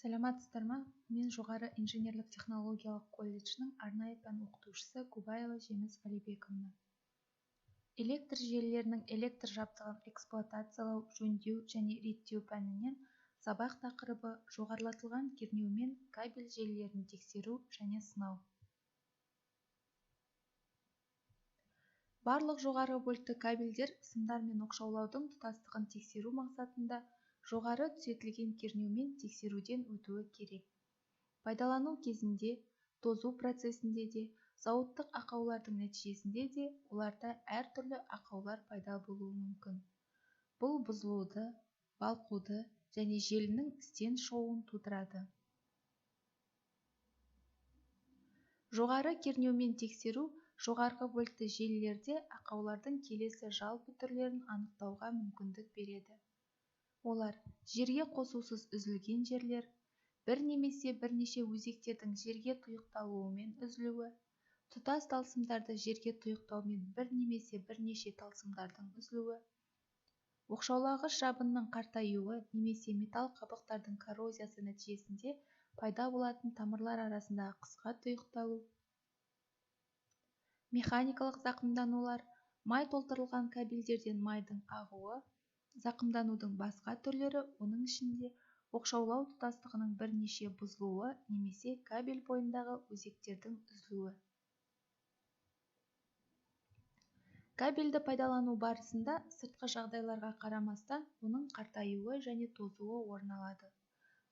Саламатсыздар ма? Мен жоғары инженерлік технологиялық колледжінің арнайы пән оқытушысы Кубаева Жеміс Алибековна. Электр желілерінің электр жабдығын эксплуатациялау, жөндеу және реттеу пәнінен сабақ тақырыбы жоғарылатылған кернеумен кабель желілерін тексеру және сынау. Барлық жоғары вольтты кабельдер сымдар мен оқшаулаудың тұтастығын тексеру мақсатында жоғары түзетілген кернеумен тексеруден өтуі керек. Пайдалану кезінде, тозу процесінде де, зауыттық ақаулардың нәтижесінде де оларда әртүрлі ақаулар пайда болуы мүмкін. Бұл бұзылуды, балқуды және желінің істен шығуын тудырады. Жоғары кернеумен тексеру жоғарғы вольтты желілерде ақаулардың келесі жалпы түрлерін анықтауға мүмкіндік береді. Олар жерге қосусыз үзілген жерлер, бір немесе бірнеше өзектердің жерге тұйықталуымен үзілуі, тұтас талсымдарды жерге тұйықтаумен бір немесе бірнеше талсымдардың үзілуі, оқшаулағыш жабынның қартаюы немесе металл қабықтардың коррозиясы нәтижесінде пайда болатын тамырлар арасындағы қысқа тұйықталу, механикалық зақымданулар, май толтырылған кабельдерден майдың ағуы, зақымданудың басқа түрлері, оның ішінде оқшаулау тұтастығының бірнеше бұзылуы немесе кабель бойындағы өзектердің үзілуі. Кабельді пайдалану барысында сыртқы жағдайларға қарамастан оның қартаюы және тозуы орын алады.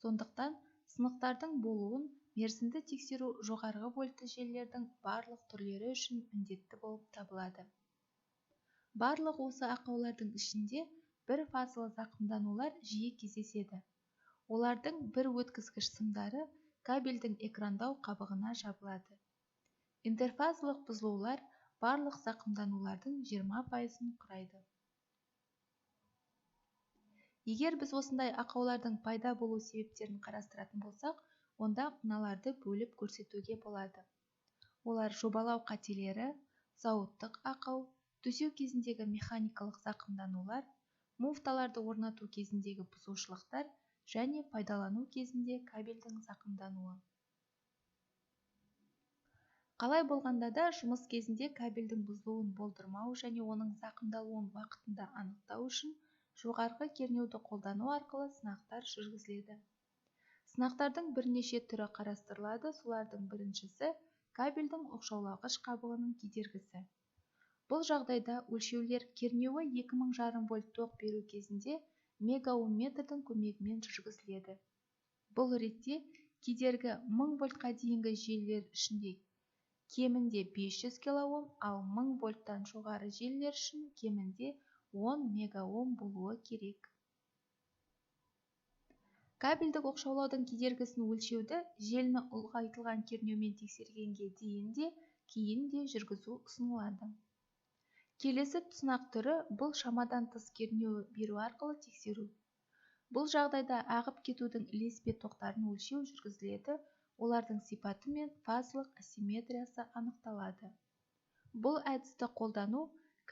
Сондықтан сынықтардың болуын мерзімді тексеру жоғарғы вольтты желілердің барлық түрлері үшін міндетті болып табылады. Барлық осы ақаулардың ішінде бір фазалы зақымданулар жиі кездеседі. Олардың бір өткізгіш сымдары кабельдің экрандау қабығына жабылады. Интерфазалық бұзылулар барлық зақымданулардың 20%-ын құрайды. Егер біз осындай ақаулардың пайда болу себептерін қарастыратын болсақ, онда мыналарды бөліп көрсетуге болады. Олар жобалау қателері, зауыттық ақау, төсеу кезіндегі механикалық зақымданулар, муфталарды орнату кезіндегі бұзушылықтар және пайдалану кезінде кабельдің зақымдануы. Қалай болғанда да жұмыс кезінде кабельдің бұзылуын болдырмау және оның зақымдалуын уақытында анықтау үшін жоғарғы кернеуді қолдану арқылы сынақтар жүргізіледі. Сынақтардың бірнеше түрі қарастырылады, солардың біріншісі кабельдің оқшаулағыш қабығының кедергісі. Бұл жағдайда өлшеулер кернеуі 2500 вольт тоқ беру кезінде мегаомметрдің көмегімен жүргізіледі. Бұл ретте кедергі 1000 вольтқа дейінгі желілер ішінде кемінде 500 килоом, ал 1000 вольттан жоғары желілер үшін кемінде 10 мегаом болуы керек. Кабельдік оқшаулаудың кедергісін өлшеуді желіні ұлғайтылған кернеумен тексергенге дейін де, кейін де жүргізу ұсынылады. Келесі сынақ түрі бұл шамадан тыс кернеу беру арқылы тексеру. Бұл жағдайда ағып кетудің ілеспе тоқтарын өлшеу жүргізіледі, олардың сипаты мен фазалық асимметриясы анықталады. Бұл әдісті қолдану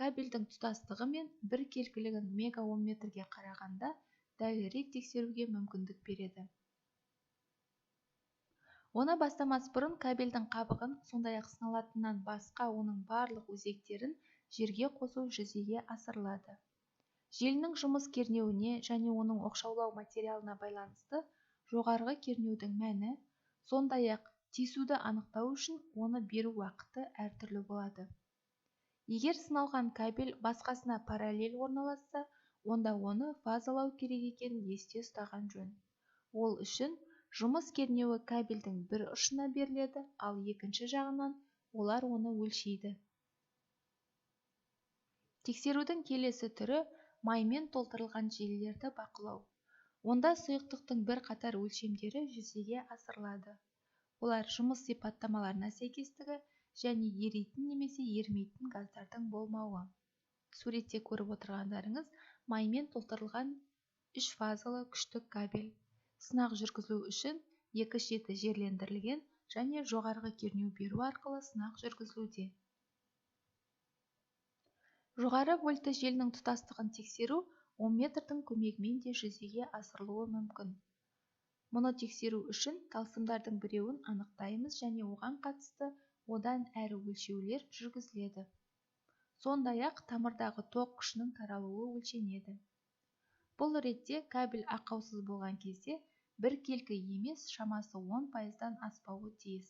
кабельдің тұтастығы мен біркелкілігін мегаомметрге қарағанда дәлірек тексеруге мүмкіндік береді. Оны бастамас бұрын кабельдің қабығын, сондай-ақ сыналатыннан басқа оның барлық өзектерін жерге қосу жүзеге асырылады. Желінің жұмыс кернеуіне және оның оқшаулау материалына байланысты жоғарғы кернеудің мәні, сондай-ақ тесуді анықтау үшін оны беру уақыты әртүрлі болады. Егер сыналған кабель басқасына параллель орналасса, онда оны фазалау керек екенін есте ұстаған жөн. Ол үшін жұмыс кернеуі кабельдің бір ұшына беріледі, ал екінші жағынан олар оны өлшейді. Тексерудің келесі түрі маймен толтырылған желілерді бақылау. Онда сұйықтықтың бірқатар өлшемдері жүзеге асырылады. Олар жұмыс сипаттамаларына сәйкестігі және еритін немесе ерімейтін газдардың болмауы. Суретте көріп отырғандарыңыз маймен толтырылған үш фазалы күштік кабель. Сынақ жүргізілу үшін екі шеті жерлендірілген және жоғарғы кернеу беру арқылы сынақ жүргізілуде. Жоғары вольтты желінің тұтастығын тексеру омметрдің көмегімен де жүзеге асырылуы мүмкін. Мұны тексеру үшін талсымдардың біреуін анықтаймыз және оған қатысты одан әрі өлшеулер жүргізіледі. Сондай-ақ тамырдағы тоқ күшінің таралуы өлшенеді. Бұл ретте кабель ақаусыз болған кезде біркелкі емес шамасы 10%-дан аспауы тиіс.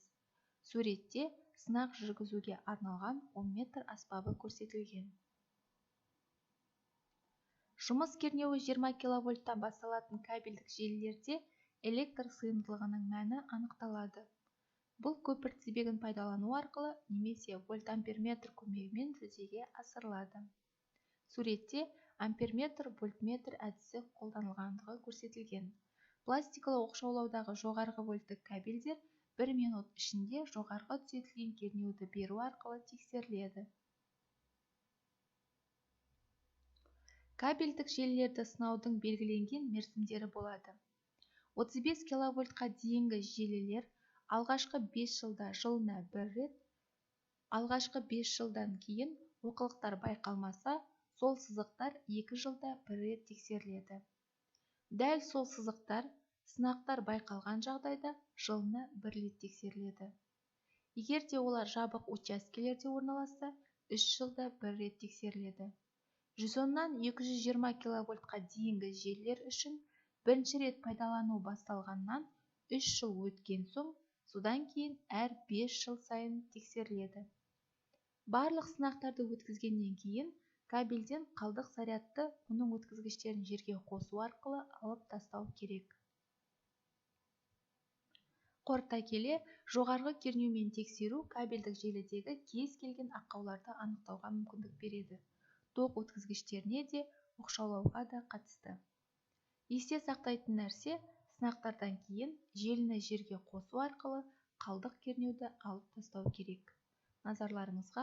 Суретте сынақ жүргізуге арналған омметр аспабы көрсетілген. Жұмыс кернеуі 20 киловольттан басталатын кабельдік желілерде электр сыйымдылығының мәні анықталады. Бұл көпір тізбегін пайдалану арқылы немесе вольтамперметр көмегімен жүзеге асырылады. Суретте амперметр вольтметр әдісі қолданылғандығы көрсетілген. Пластикалы оқшаулаудағы жоғарғы вольттік кабельдер 1 минут ішінде жоғарғы түзетілген кернеуді беру арқылы тексеріледі. Кабельдік желілерді сынаудың белгіленген мерзімдері болады. 35 киловольтқа дейінгі желілер алғашқы 5 жылда жылына бір рет, алғашқы 5 жылдан кейін олқылықтар байқалмаса, сол сызықтар 2 жылда бір рет тексеріледі. Дәл сол сызықтар сынақтар байқалған жағдайда жылына бір рет тексеріледі. Егер де олар жабық учаскелерде орналасса, 3 жылда бір рет тексеріледі. 110-нан 220 киловольтқа дейінгі желілер үшін бірінші рет пайдалану басталғаннан 3 жыл өткен соң, содан кейін әр 5 жыл сайын тексеріледі. Барлық сынақтарды өткізгеннен кейін кабельден қалдық зарядты оның өткізгіштерін жерге қосу арқылы алып тастау керек. Қорыта келе, жоғарғы кернеумен тексеру кабельдік желідегі кез келген ақауларды анықтауға мүмкіндік береді. Тоқ өткізгіштеріне де, оқшаулауға да қатысты. Есте сақтайтын нәрсе, сынақтардан кейін желіні жерге қосу арқылы қалдық кернеуді алып тастау керек. Назарларыңызға